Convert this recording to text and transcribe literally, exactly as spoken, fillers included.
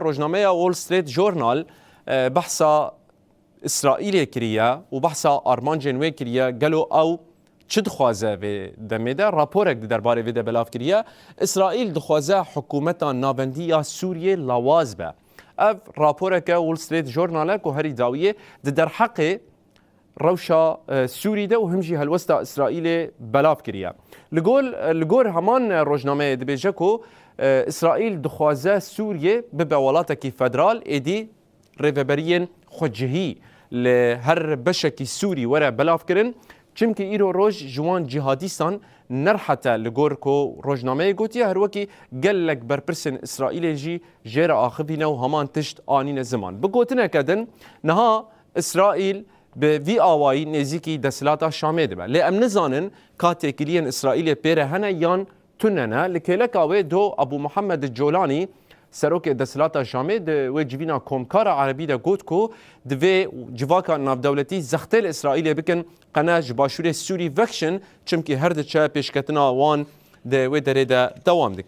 Rojnameya Wall Street Journal e, behsa Îsraîlê kiriye û behsa armancên wê kiriye, gelo ew çi dixwaze vê demê de? Raporek di derbarê vê de belav kiriye. Îsraîl dixwaze hikûmeta navendî ya Sûriyê lawaz be. Ev raporeke Wall Street Journal e ku herî dawiyê di derheqê rewşa e, Sûrî de û him jî helwesta Îsraîlê belav kiriye. Li gor, li gor heman rojnameyê dibêje ku e, Îsraîl dixwaze Sûriyê bibe welatekî federal, êdî rêveberiyên xwecihî li her beşekî Sûrî were belavkirin. Çimkî îro roj ji wan cîhadîstan nerhete, li gor ku rojnameyê gotiye, her wekî gelek berpirsên Îsraîlê jî jê re axivîne û heman tişt anîne ziman. Bi gotineke din, niha Îsraîl bi vî awayî nêzîkî desthilata Şamê dibe. Lê em nizanin ka têkiliyên Îsraîlê pê re hene yan tune ne. Li kêleka wê do Abu Muhammed Colanî, serokê desthilata Şamê, di wê civîna Komkara Erebî de got ku divê civaka navdewletî zextê li Îsraîlê bikin, qene ji başûrê Sûrî vekişin, çimkî her diçe pêşketina wan di wê derê de dewam dike.